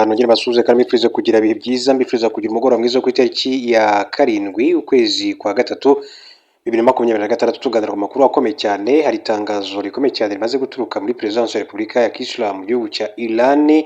Nongere mbasuhuze kandi mbifuriza kugira ibihe byiza, mbifuriza kugira umugoroba mwiza wo ku itariki ya 7 ukwezi kwa gatatu 2026, tuganira ku makuru akomeye cyane. Hari itangazo rikomeye cyane rimaze guturuka muri Perezidansi ya Repubulika ya Kisilamu mu gihugu cya Iran.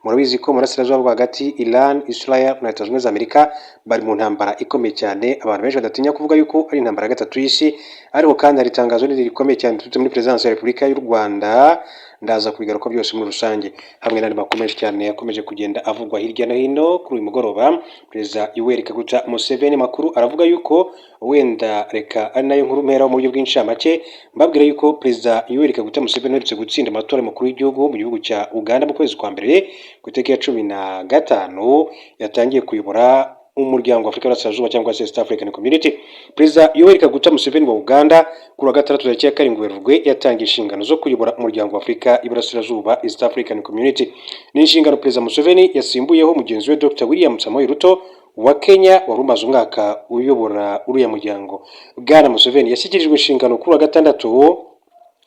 Murabizi ko mu burasirazuba bwo hagati, Iran, Israel na Leta Zunze Ubumwe za Amerika bari mu ntambara ikomeye cyane, abantu benshi badatinya kuvuga yuko ari intambara ya gatatu y'isi. Ariko kandi hari itangazo rindi rikomeye cyane riturutse muri Perezidansi ya Repubulika y'u Rwanda. Ndaza kubigaruka byose muri rusange hamwe n'andi makuru menshi cyane yakomeje kugenda avugwa hirya no hino kuri uyu mugoroba. Perezida Yoweri Kaguta Museveni, makuru aravuga yuko wenda reka ari nayo nkuru mpera mu buryo bw'incamake, mbabwira yuko Perezida Yoweri Kaguta Museveni uherutse gutsinda amatora y'umukuru w'igihugu mu gihugu cya Uganda mu kwezi kwa mbere ku itariki ya 15, yatangiye kuyobora Umuryango wa Afurika y'Iburasirazuba cyangwa se East African Community. Perezida Yoweri Kaguta Museveni wa Uganda kuri wa gatandatu tariki ya 7 Werurwe yatangiye inshingano zo kuyobora Umuryango wa Afurika y'Iburasirazuba, East African Community. Ni inshingano Perezida Museveni yasimbuyeho mugenzi we Dr William Samoei Ruto wa Kenya wari umaze umwaka uyobora uriya muryango. Bwana Museveni yashyikirijwe inshingano kuri wa gatandatu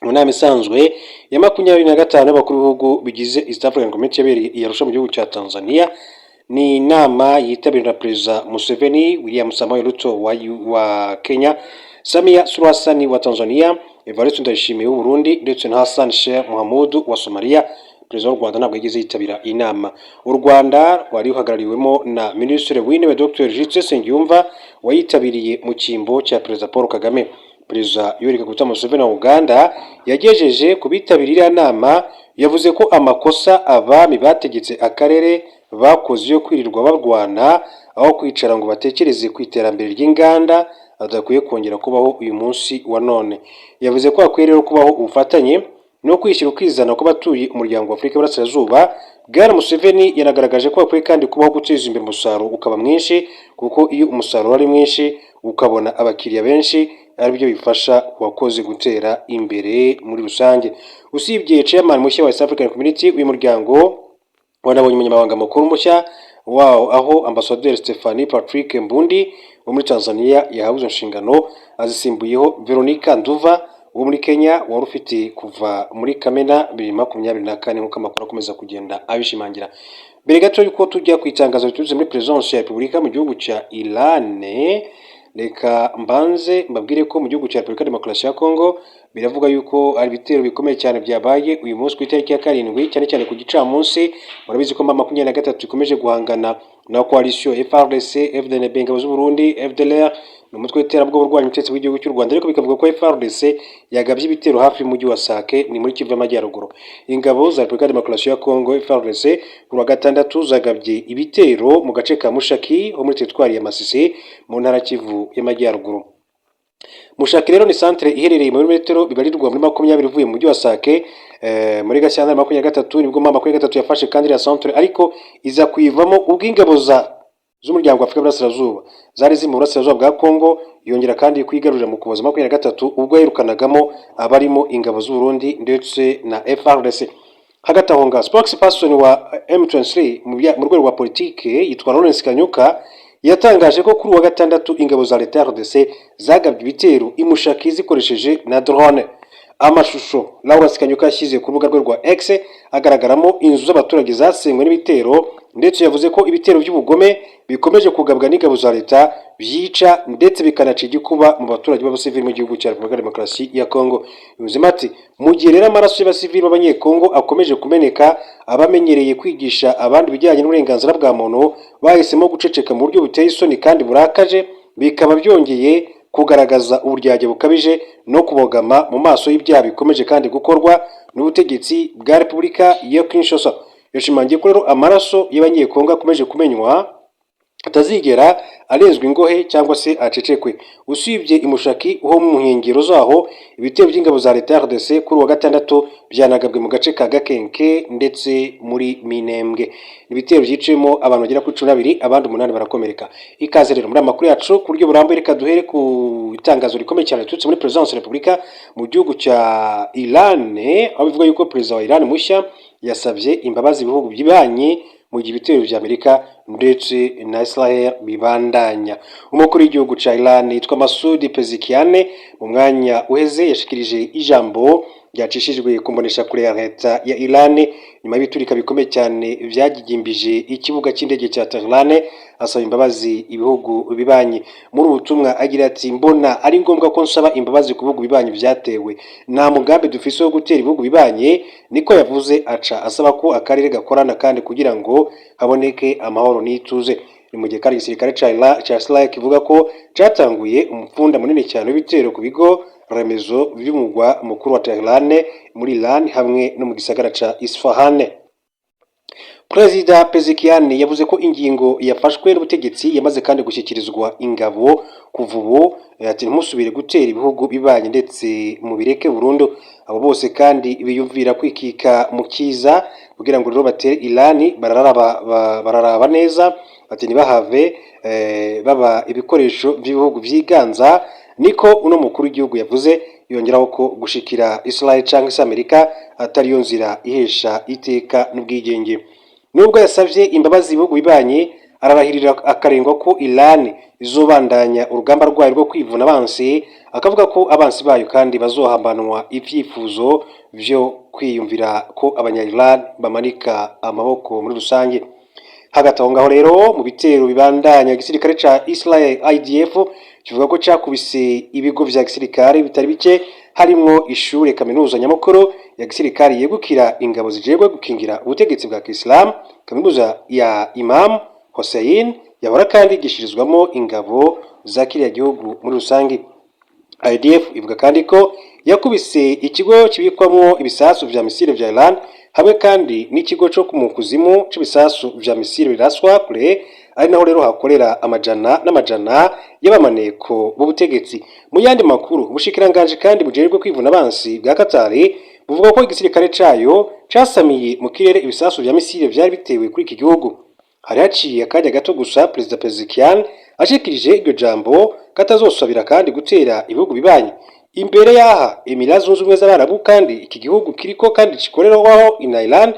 mu nama isanzwe ya 25 y'abakuru b'ibihugu bigize East African Community yabereye i Arusha mu gihugu cya Tanzania. Ni inama yitabiriwe na Perezida Museveni, William Samoei Ruto wa Kenya, Samia Suluhu Hassan wa Tanzania, Evariste Ndayishimiye w'u Burundi ndetse na Hassan Sheikh Mohamud wa Somalia. Perezida w'u Rwanda ntabwo yigeze yitabira inama. U Rwanda rwari ruhagarariwemo na Minisitiri w'Intebe Dr Justin Nsengiyumva wayitabiriye mu cyimbo cya Perezida Paul Kagame. Perezida Yoweri Kaguta Museveni wa Uganda yagejeje ku bitabiriye iriya nama, yavuze ko amakosa abami bategetse akarere bakoze yo kwirirwa barwana aho kwicara ngo batekereze ku iterambere ry'inganda adakwiye kongera kubaho uyu munsi wa none. Yavuze ko hakwiye rero kubaho ubufatanye no kwishyira ukizana kw'abatuye Umuryango wa Afurika y'Iburasirazuba. Bwana Museveni yanagaragaje ko hakwiye kandi kubaho guteza imbere umusaruro ukaba mwinshi, kuko iyo umusaruro ari mwinshi ukabona abakiriya benshi, aribyo bifasha uwakoze gutera imbere muri rusange. Usibye chairman mushya wa East African Community, uyu muryango wanabonye umunyamabanga mukuru mushya wawo, aho Ambasaderi Stephanie Patrick Mbundi wo muri Tanzania yahawe izo nshingano, azisimbuyeho Veronica Nduva wo muri Kenya wari ufite kuva muri Kamena 2024, nk'uko amakuru akomeza kugenda abishimangira. Mbere gato y'uko tujya ku itangazo riturutse muri Perezidansi ya Repubulika mu gihugu cya Iran, reka mbanze mbabwire ko mu gihugu cya Repubulika Demokarasi ya Kongo biravuga yuko hari ibitero bikomeye cyane byabaye uyu munsi ku itariki ya 7, cyane cyane ku gicamunsi. Murabizi ko M23 ikomeje guhangana na coalition FARDC, FDNB, ingabo z'u Burundi, FDLR, ni umutwe w'iterabwoba urwanya ubutegetsi bw'igihugu cy'u Rwanda. Ariko bikavuga ko FARDC yagabye ibitero hafi y'umujyi wa Sake, ni muri Kivu y'Amajyaruguru. Ingabo za Repubulika Demokarasi ya Kongo, FARDC, kuri wa gatandatu zagabye ibitero mu gace ka Mushaki ho muri teritwari ya Masisi mu ntara Kivu y'Amajyaruguru. Mushaki rero ni centre iherereye muri metero bibarirwa muri 20 uvuye mu mujyi wa Sake. Muri Gashyantare 23 nibwo M23 yafashe kandi iriya centre, ariko iza kuyivamo ubwo ingabo za z'Umuryango wa Afurika y'Iburasirazuba zari ziri mu burasirazuba bwa Kongo, yongera kandi kwigarurira mu Kuboza 23 ubwo yirukanagamo abarimo ingabo z'u Burundi ndetse na FARDC. Hagati aho ngaho, spokesperson wa M23 mu rwego rwa politike yitwa Lawrence Kanyuka yatangaje ko kuri uwa gatandatu ingabo za leta ya RDC zagabye ibitero i Mushaki zikoresheje na drone. Amashusho Lawrence Kanyuka yashyize ku rubuga rwe rwa X agaragaramo inzu z'abaturage zasenywe n'ibitero, ndetse yavuze ko ibitero by'ubugome bikomeje kugabwa n'ingabo za leta byica ndetse bikanaca igikuba mu baturage b'abasivili mu gihugu cya Repubulika Demokarasi ya Kongo. Yunzemo ati: "Mu gihe rero amaraso y'abasivili b'Abanyekongo akomeje kumeneka, abamenyereye kwigisha abandi ibijyanye n'uburenganzira bwa muntu bahisemo guceceka mu buryo buteye isoni kandi burakaje, bikaba byongeye kugaragaza uburyarya bukabije no kubogama mu maso y'ibyaha bikomeje kandi gukorwa n'ubutegetsi bwa Repubulika ya Kinshasa." Yashimangiye ko rero amaraso y'Abanyekongo akomeje kumenywa atazigera arenzwa ingohe cyangwa se acecekwe. Usibye i Mushaki ho mu nkengero zaho, ibitero by'ingabo za leta ya RDC kuri uwa gatandatu byanagabwe mu gace ka Gakenke ndetse muri Minembwe. Ibitero byiciyemo abantu bagera kuri 12, abandi umunani barakomereka. Ikaze rero muri amakuru yacu ku buryo burambuye. Reka duhere ku itangazo rikomeye cyane riturutse muri Perezidansi ya Repubulika mu gihugu cya Iran, aho bivuga yuko perezida wa Iran mushya yasabye imbabazi ibihugu byibanye mu gihe ibitero vya Amerika ndetse na Israel bibandanya. Umukuru w'igihugu ca Iran yitwa Masoud Pezeshkian mu mwanya uheze yashikirije ijambo. ryacishijwe ku mboneshakure ya leta ya Iran nyuma y'ibiturika bikomeye cyane vyagigimbije ikibuga cy'indege cya Tehran, asaba imbabazi ibihugu bibanyi. Muri ubu butumwa agira ati: "Mbona ari ngombwa ko nsaba imbabazi ku bihugu bibanyi vyatewe. Nta mugambi dufise wo gutera ibihugu bibanyi," niko yavuze, aca asaba ko akarere gakorana kandi kugira ngo haboneke amahoro n'ituze. Ni mu gihe kandi igisirikare ca Israel kivuga ko catanguye umupfunda munini cyane w'ibitero ku bigo remezo vy'umugwa mukuru wa Tehran muri Iran hamwe no mu gisagara ca Isfahan. Perezida Pezeshkian yavuze ko ingingo yafashwe n'ubutegetsi yamaze kandi gushyikirizwa ingabo kuva ubu, ati: "Ntimusubire gutera ibihugu bibanyi ndetse mubireke burundu. Abo bose kandi biyumvira kwikika mu kiza kugira ngo rero batere Iran bararaba neza," ati "ntibahave baba ibikoresho by'ibihugu vyiganza," niko uno mukuru w'igihugu yavuze, yongeraho ko gushikira Israel canke se Amerika atariyo nzira ihesha iteka n'ubwigenge. Nubwo yasavye imbabazi ibihugu bibanyi, ararahirira akarengwa ko Iran izobandanya urugamba rwayo rwo kwivuna abansi, akavuga ko abansi bayo kandi bazohambanwa ivyifuzo vyo kwiyumvira ko abanya Iran bamanika amaboko muri rusange. Hagati aho ngaho rero, mu bitero bibandanya, igisirikare ca Israel IDF kivuga ko cakubise ibigo vya gisirikare bitari bike, harimwo ishure kaminuza nyamukuru ya gisirikare yegukira ingabo zijejwe gukingira ubutegetsi bwa Kisilamu, kaminuza ya Imam Hossein yahora kandi yigishirizwamo ingabo za kiriya gihugu muri rusange. IDF ivuga kandi ko yakubise ikigo kibikwamwo ibisasu vya misile vya Iran hamwe kandi n'ikigo co mu kuzimu c'ibisasu vya misile biraswa kure, ari naho rero hakorera amajana n'amajana y'abamaneko b'ubutegetsi. Mu yandi makuru, ubushikiranganji kandi bujejwe kwivuna abansi bwa Katari buvuga ko igisirikare cayo casamiye mu kirere ibisasu vya misile vyari bitewe kuri iki gihugu. Hari haciye akanya gato gusa Perezida Pezeshkian ashikirije iryo jambo katazosubira kandi gutera ibihugu bibanyi. Imbere yaha, Emirats Zunze Ubumwe z'Abarabu, kandi iki gihugu kiriko kandi gikorerwaho ina Iran,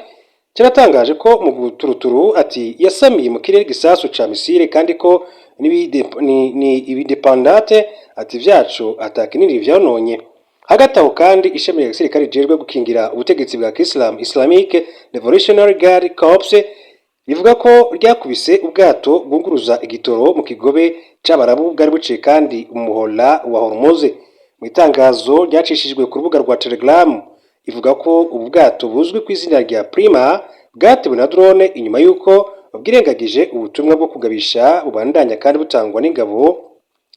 cyaratangaje ko mu guturuturu ati yasamiye mu kirere gisasu ca misile, kandi ko ni ibidepandate ati vyaco atakinini vyononye. Hagati aho kandi, ishami rya gisirikare rijejwe gukingira ubutegetsi bwa Islam, Islamic Revolutionary Guard Corps, rivuga ko ryakubise ubwato bwunguruza igitoro mu kigobe c'Abarabu bwari buciye kandi umuhora wa Hormuz. Mu itangazo ryacishijwe ku rubuga rwa Telegram, ivuga ko ubu bwato buzwi ku izina rya Prima bwatewe na drone inyuma y'uko bwirengagije ubutumwa bwo kugabisha bubandanya kandi butangwa n'ingabo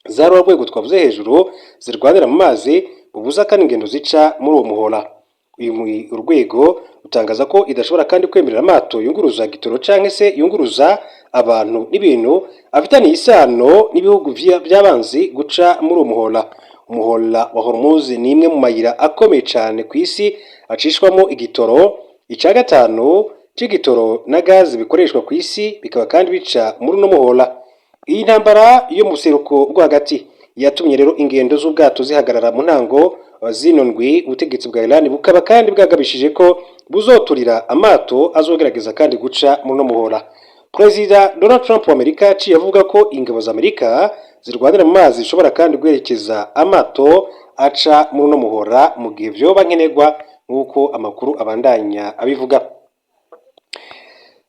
za rwa rwego twavuze hejuru zirwanira mu mazi, bubuza kandi ingendo zica muri uwo muhora. Uyu urwego rutangaza ko idashobora kandi kwemerera amato yunguruza gitoro canke se yunguruza abantu n'ibintu afitaniye isano n'ibihugu vy'abanzi guca muri uwo muhora. Umuhora wa Hormuz ni imwe mu mayira akomeye cane ku isi acishwamo igitoro. Ica gatanu c'igitoro na gazi bikoreshwa ku isi bikaba kandi bica muri uno muhora. Iyi ntambara yo mu buseruko bwo hagati yatumye rero ingendo z'ubwato zihagarara mu ntango zino ndwi. Ubutegetsi bwa Iran bukaba kandi bwagabishije ko buzoturira amato azogerageza kandi guca muri uno muhora. Perezida Donald Trump wa Amerika yaciye avuga ko ingabo za Amerika zirwanira mu mazi zishobora kandi guherekeza amato aca muri uno muhora mu gihe vyoba nkenerwa, nk'uko amakuru abandanya abivuga.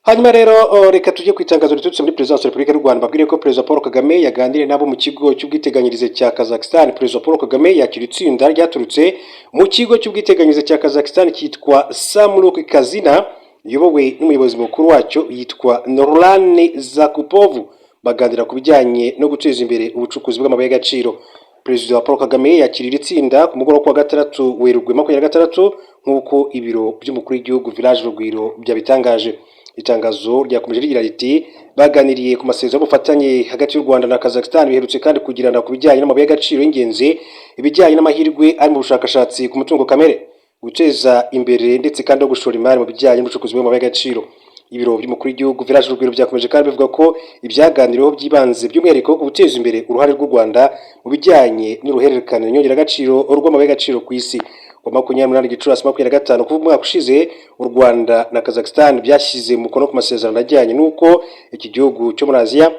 Hanyuma rero reka tujye ku itangazo riturutse muri Perezidansi ya Repubulika y'u Rwanda. Babwire ko Perezida Paul Kagame yaganiriye nabo mu kigo cy'ubwiteganyirize cya Kazakhstan. Perezida Paul Kagame yakira itsinda ryaturutse mu kigo cy'ubwiteganyirize cya Kazakhstan cyitwa Samruk Kazina, riyobowe n'umuyobozi mukuru wacyo yitwa Nurlan Zhakupov, baganira ku bijyanye no guteza imbere ubucukuzi bw'amabuye y'agaciro. Perezida Paul Kagame yakirira itsinda ku mugoroba wa gatandatu Werurwe 26, nk'uko ibiro by'umukuru w'igihugu, Village Urugwiro, byabitangaje. Itangazo ryakomeje rigira riti: "Baganiriye ku masezerano y'ubufatanye hagati y'u Rwanda na Kazakhstan biherutse kandi kugirana ku bijyanye n'amabuye y'agaciro y'ingenzi, ibijyanye n'amahirwe ari mu bushakashatsi ku mutungo kamere, guteza imbere ndetse kandi no gushora imari mu bijyanye n'ubucukuzi bw'amabuye y'agaciro." Ibiro by'umukuru w'igihugu, Village Urugwiro, byakomeje kandi bivuga ko ibyaganiriweho byibanze by'umwihariko ku guteza imbere uruhare rw'u Rwanda mu bijyanye n'uruhererekane nyongeragaciro rw'amabuye y'agaciro ku isi. Ku 28 Gicurasi 25 kuva umwaka ushize, u Rwanda na Kazakhstan byashyize umukono ku masezerano ajyanye n'uko iki gihugu cyo muri Aziya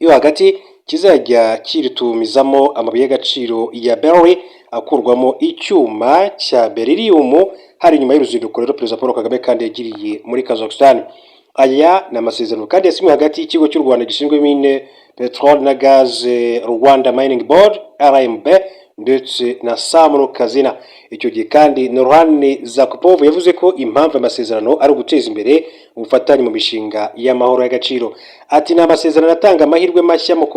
yo hagati kizajya kiritumizamo amabuye y'agaciro ya beryl. akurwamo icyuma cya beryllium. Hari nyuma y'uruzinduko rero Perezida Paul Kagame kandi yagiriye muri Kazakhstan. Aya ni amasezerano kandi yasinywe hagati y'ikigo cy'u Rwanda gishinzwe mine, peteroli na gaz, Rwanda Mining Board, RMB, ndetse na Samruk Kazyna. Icyo gihe kandi Nurlan Zhakupov yavuze ko impamvu amasezerano ari uguteza imbere ubufatanye mu mishinga y'amahoro y'agaciro. Ati: "Ni amasezerano atanga amahirwe mashya mu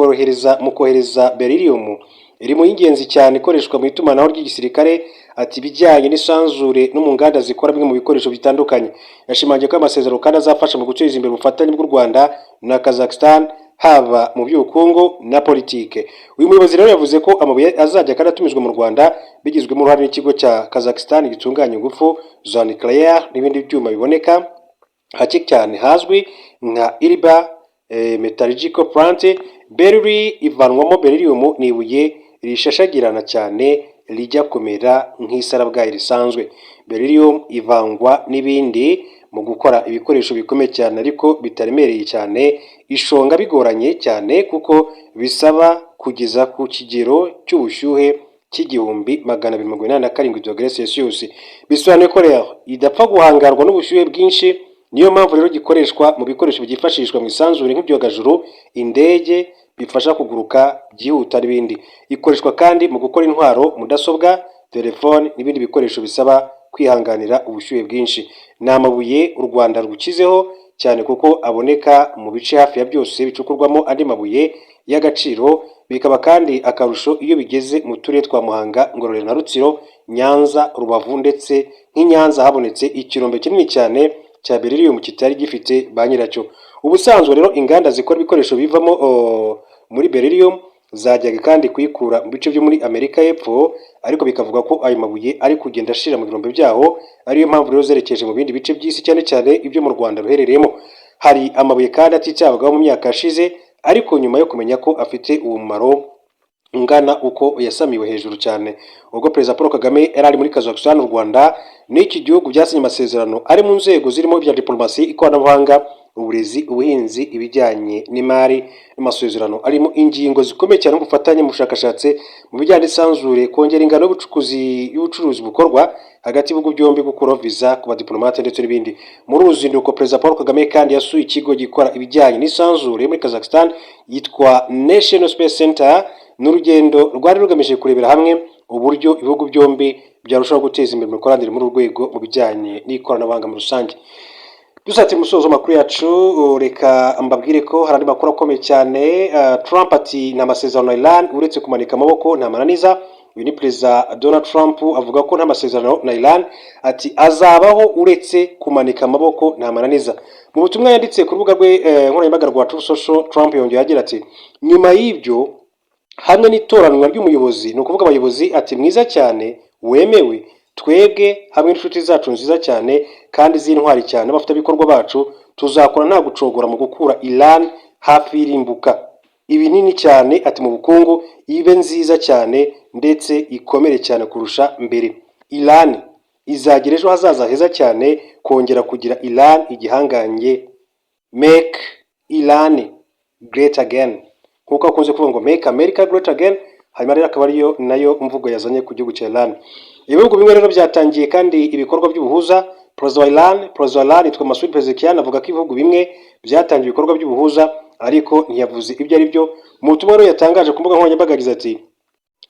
kohereza beryllium, iri mu y'ingenzi cyane ikoreshwa mu itumanaho ry'igisirikare," ati ibijyanye n'isanzure no mu nganda zikora bimwe mu bikoresho bitandukanye. Yashimangiye ko amasezerano kandi azafasha mu guteza imbere ubufatanye bw'u Rwanda na Kazakhstan, haba mu by'ubukungu na politike. Uyu muyobozi rero yavuze ko amabuye azajya kandi atumizwa mu Rwanda bigizwemo uruhare n'ikigo cya Kazakhstan gitunganya ingufu za nucléaire n'ibindi byuma biboneka hake cyane hazwi nka Ilba Metallurgical Plant. Beryl ivanwamo beryllium ni ibuye rishashagirana cyane, rijya kumera nk'isarabwayi risanzwe. Beryllium ivangwa n'ibindi mu gukora ibikoresho bikomeye cyane ariko bitaremereye cyane. Ishonga bigoranye cyane kuko bisaba kugeza ku kigero cy'ubushyuhe cya 1287 dogere Celsius. Bisobanuye ko rero idapfa guhangarwa n'ubushyuhe bwinshi. Niyo mpamvu rero gikoreshwa mu bikoresho byifashishwa mu isanzure nk'ibyogajuru, indege, bifasha kuguruka byihuta n'ibindi. Ikoreshwa kandi mu gukora intwaro, mudasobwa, telefone n'ibindi bikoresho bisaba kwihanganira ubushyuhe bwinshi. Ni amabuye u Rwanda rukizeho cyane kuko aboneka mu bice hafi ya byose bicukurwamo andi mabuye y'agaciro, bikaba kandi akarusho iyo bigeze mu turere twa Muhanga, Ngororero na Rutsiro, Nyanza, Rubavu, ndetse nk'i Nyanza habonetse ikirombe kinini cyane cya beryllium kitari gifite ba nyiracyo. Ubusanzwe rero inganda zikora ibikoresho bivamo muri beryllium zajyaga kandi kuyikura mu bice byo muri Amerika y'Epfo, ariko bikavuga ko ayo mabuye ari kugenda ashira mu birombe byaho, ariyo mpamvu rero zerekeje mu bindi bice by'isi, cyane cyane ibyo mu Rwanda ruherereyemo. Hari amabuye kandi atitabwagaho mu myaka yashize, ariko nyuma yo kumenya ko afite umumaro ungana uko yasamiwe hejuru cyane ubwo Perezida Paul Kagame yari ari muri Kazakhstan. U Rwanda n'iki gihugu byasinye amasezerano ari mu nzego zirimo ibya diplomasi, ikoranabuhanga, uburezi, ubuhinzi, ibijyanye n'imari, n'amasezerano arimo ingingo zikomeye cyane nk'ubufatanye mu bushakashatsi mu bijyanye n'isanzure, kongera ingano y'ubucukuzi, y'ubucuruzi bukorwa hagati y'ibihugu byombi, gukuraho viza ku badiplomate ndetse n'ibindi. Muri uru ruzinduko Perezida Paul Kagame kandi yasuye ikigo gikora ibijyanye n'isanzure muri Kazakhstan yitwa National Space Center. Ni urugendo rwari rugamije kurebera hamwe uburyo ibihugu byombi byarushaho guteza imbere imikoranire muri uru rwego mu bijyanye n'ikoranabuhanga muri rusange. Dusatira umusozo w'amakuru yacu, reka mbabwire ko hari andi makuru akomeye cyane. Trump ati: "Nta masezerano na Iran uretse kumanika amaboko, nta mananiza." Uyu ni Perezida Donald Trump, avuga ko nta masezerano na Iran, ati azabaho uretse kumanika amaboko, nta mananiza. Mu butumwa yanditse ku rubuga rwe nkoranyambaga rwa Truth Social, Trump yongeye agira ati: "Nyuma y'ibyo, hamwe n'itoranwa ry'umuyobozi," ni ukuvuga abayobozi, ati "mwiza cyane wemewe, twebwe hamwe n'inshuti zacu nziza cyane kandi z'intwari cyane, abafatanyabikorwa bacu, tuzakora nta gucogora mu gukura Iran hafi y'irimbuka ibinini cyane," ati mu bukungu, ibe nziza cyane ndetse ikomere cyane kurusha mbere. Iran izagira ejo hazaza heza cyane, kongera kugira Iran igihangange, make Iran great again, nkuko akunze kuvuga ngo "Make America great again". Hanyuma rero akaba ariyo nayo mvugo yazanye ku gihugu cya Iran. Ibihugu bimwe rero byatangiye kandi ibikorwa by'ubuhuza. Perezida wa Iran yitwa Masoud Pezeshkian, avuga ko ibihugu bimwe byatangiye ibikorwa by'ubuhuza, ariko ntiyavuze ibyo ari byo. Mu butumwa rero yatangaje ku mbuga nkoranyambaga yagize ati: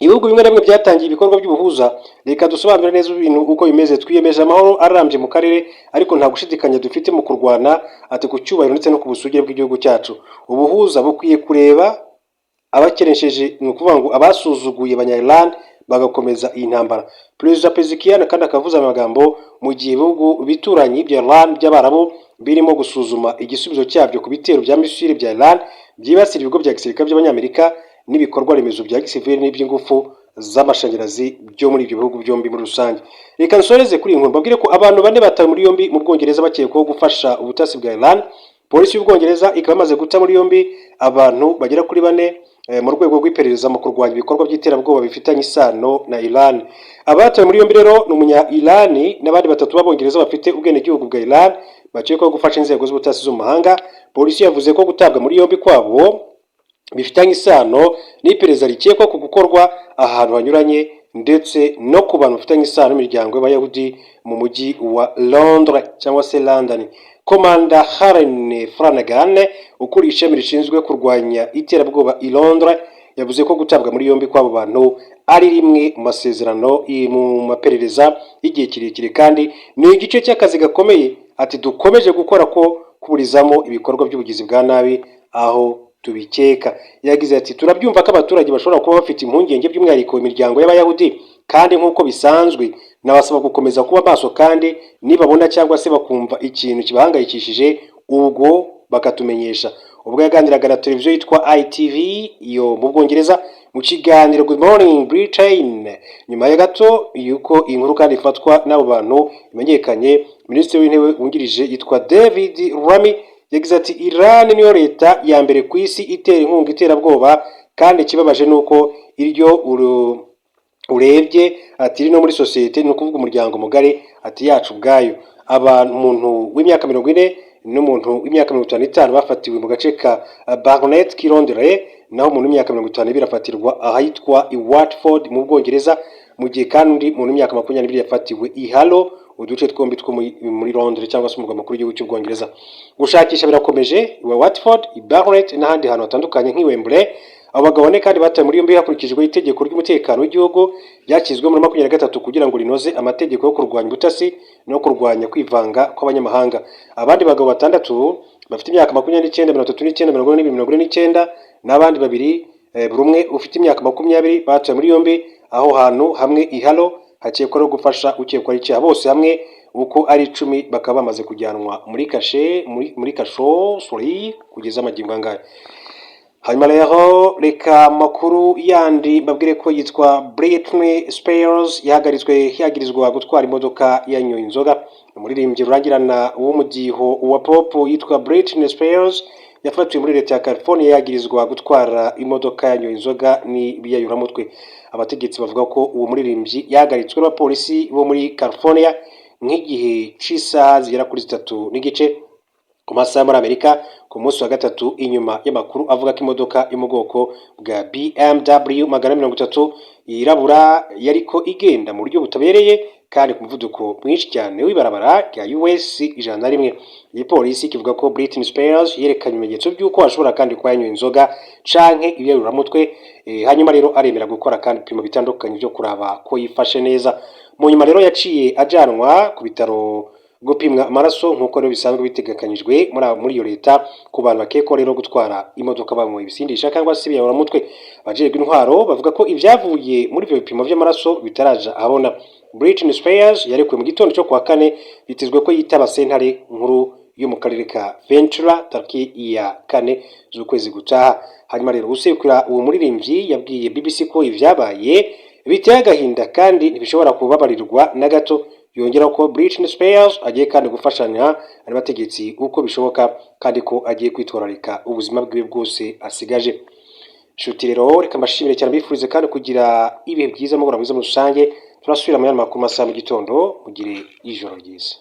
"Ibihugu bimwe na bimwe byatangiye ibikorwa by'ubuhuza. Reka dusobanure neza ibintu uko bimeze. Twiyemeje amahoro arambye mu karere, ariko nta gushidikanya dufite mu kurwana," ati "ku cyubahiro ndetse no ku busugire bw'igihugu cyacu. Ubuhuza bukwiye kureba abakenesheje, ni ukuvuga ngo abasuzuguye abanya Iran bagakomeza iyi ntambara." Perezida Pezeshkian kandi akavuze amagambo mu gihe ibihugu bituranyi bya Iran by'Abarabu birimo gusuzuma igisubizo cyabyo ku bitero bya misile bya Iran byibasira ibigo bya gisirikare by'Abanyamerika n'ibikorwa remezo bya gisivili n'iby'ingufu z'amashanyarazi byo muri ibyo bihugu byombi muri rusange. Reka nsoreze kuri iyi nkuru mbabwire ko abantu bane batawe muri yombi mu Bwongereza bakekwaho gufasha ubutasi bwa Iran. Polisi y'Ubwongereza ikaba imaze guta muri yombi abantu bagera kuri bane mu rwego rw'iperereza mu kurwanya ibikorwa by'iterabwoba bifitanye isano na Iran. Abatawe muri yombi rero ni umunya Iran n'abandi batatu b'Abongereza bafite ubwenegihugu bwa Iran bakekwaho gufasha inzego z'ubutasi zo mu mahanga. Polisi yavuze ko gutabwa muri yombi kwabo bifitanye isano n'iperereza rikekwa ku gukorwa ahantu hanyuranye. ndetse no ku bantu bafitanye isano n'imiryango y'Abayahudi mu mujyi wa Londres cyangwa se London. Komanda Helen Flanagan, ukuriye ishami rishinzwe kurwanya iterabwoba i Londres, yavuze ko gutabwa muri yombi kw'abo bantu ari rimwe mu masezerano mu maperereza y'igihe kirekire, kandi ni igice cy'akazi gakomeye, ati dukomeje gukora ko kuburizamo ibikorwa by'ubugizi bwa nabi aho tubikeka. Yagize ati: "Turabyumva ko abaturage bashobora kuba bafite impungenge, by'umwihariko imiryango y'Abayahudi, kandi nk'uko bisanzwe nabasaba gukomeza kuba maso, kandi nibabona cyangwa se bakumva ikintu kibahangayikishije, ubwo bakatumenyesha." Ubwo yaganiraga na televiziyo yitwa ITV yo mu Bwongereza mu kiganiro Good Morning Britain, nyuma ya gato yuko iyi nkuru kandi ifatwa n'abo bantu imenyekanye, Minisitiri w'Intebe wungirije yitwa David Lammy yagize ati: "Iran niyo leta ya mbere ku isi itera inkunga iterabwoba, kandi ikibabaje ni uko iryo urebye," ati, "iri no muri sosiyete, ni ukuvuga umuryango mugari," ati, "yacu ubwayo." Abantu, umuntu w'imyaka 40 n'umuntu w'imyaka 55 bafatiwe mu gace ka Barnet k'i Londres, naho umuntu w'imyaka 52 afatirwa ahitwa i Watford mu Bwongereza, mu gihe kandi umuntu w'imyaka 20 yafatiwe i Harrow, uduce twombi two muri Londres cyangwa se umurwa mukuru w'igihugu cy'Ubwongereza. Gushakisha birakomeje iwa Watford, i Barnet n'ahandi hantu hatandukanye nk'i Wembley. Abo bagabo bane kandi batawe muri yombi hakurikijwe itegeko ry'umutekano w'igihugu ryashyizweho muri 23 kugira ngo rinoze amategeko yo kurwanya ubutasi no kurwanya kwivanga kw'abanyamahanga. Abandi bagabo batandatu bafite imyaka 29, 39, 42, 49 n'abandi babiri, buri umwe ufite imyaka 20, batawe muri yombi aho hantu hamwe i Harrow, hakekwaho gufasha ukekwaho icyaha. Bose hamwe uko ari 10 bakaba bamaze kujyanwa muri kashe, muri kasho, sorry, kugeza amagingo angahe. Hanyuma rero reka amakuru yandi mbabwire ko yitwa Britney Spears yahagaritswe yagirizwa gutwara imodoka yanyoye inzoga. Umuririmbyi rurangirana w'umudiho wa pop yitwa Britney Spears yafatiwe muri leta ya California yagirizwa gutwara imodoka yanyoye inzoga n'ibiyayuramutwe. Abategetsi bavuga ko uwo muririmbyi yahagaritswe n'abapolisi bo muri California nk'igihe c'isaha zigera kuri 3:30 ku masaha muri Amerika ku munsi wa gatatu, inyuma y'amakuru avuga ko imodoka yo mu bwoko bwa BMW 430 yirabura yariko igenda mu buryo butabereye kandi ku muvuduko mwinshi cyane w'ibarabara rya US 101. Igipolisi kivuga ko Britney Spears yerekanye ibimenyetso by'uko ashobora kandi kuba yanyoye inzoga canke ibiyayuramutwe, hanyuma rero aremera gukora kandi ibipimo bitandukanye byo kuraba ko yifashe neza. Mu nyuma rero yaciye ajanwa ku bitaro gupimwa amaraso, nk'uko rero bisanzwe bitegekanyijwe muri iyo leta ku bantu bakekwaho rero gutwara imodoka banyweye ibisindisha cyangwa se ibiyayuramutwe. Abajejwe intwaro bavuga ko ibyavuye muri ibyo bipimo by'amaraso bitaraja ahabona. Britney Spears yarekuwe mu gitondo cyo kuwa kane, bitezwe ko yitaba sentare nkuru yo mu karere ka Ventura tariki ya 4 z'ukwezi gutaha. Hanyuma rero usekura uwo muririmbyi yabwiye BBC ko ibyabaye biteye agahinda kandi ntibishobora kubabarirwa na gato. Yongeraho ko Britney Spears agiye kandi gufashanya n'abategetsi uko bishoboka, kandi ko agiye kwitwararika ubuzima bwiwe bwose asigaje. Nshuti rero, reka mbashimire cyane, mbifurize kandi kugira ibihe byiza, mugoroba mwiza muri rusange. Turasubira mu yandi makuru masaha mu gitondo. Mugire ijoro ryiza.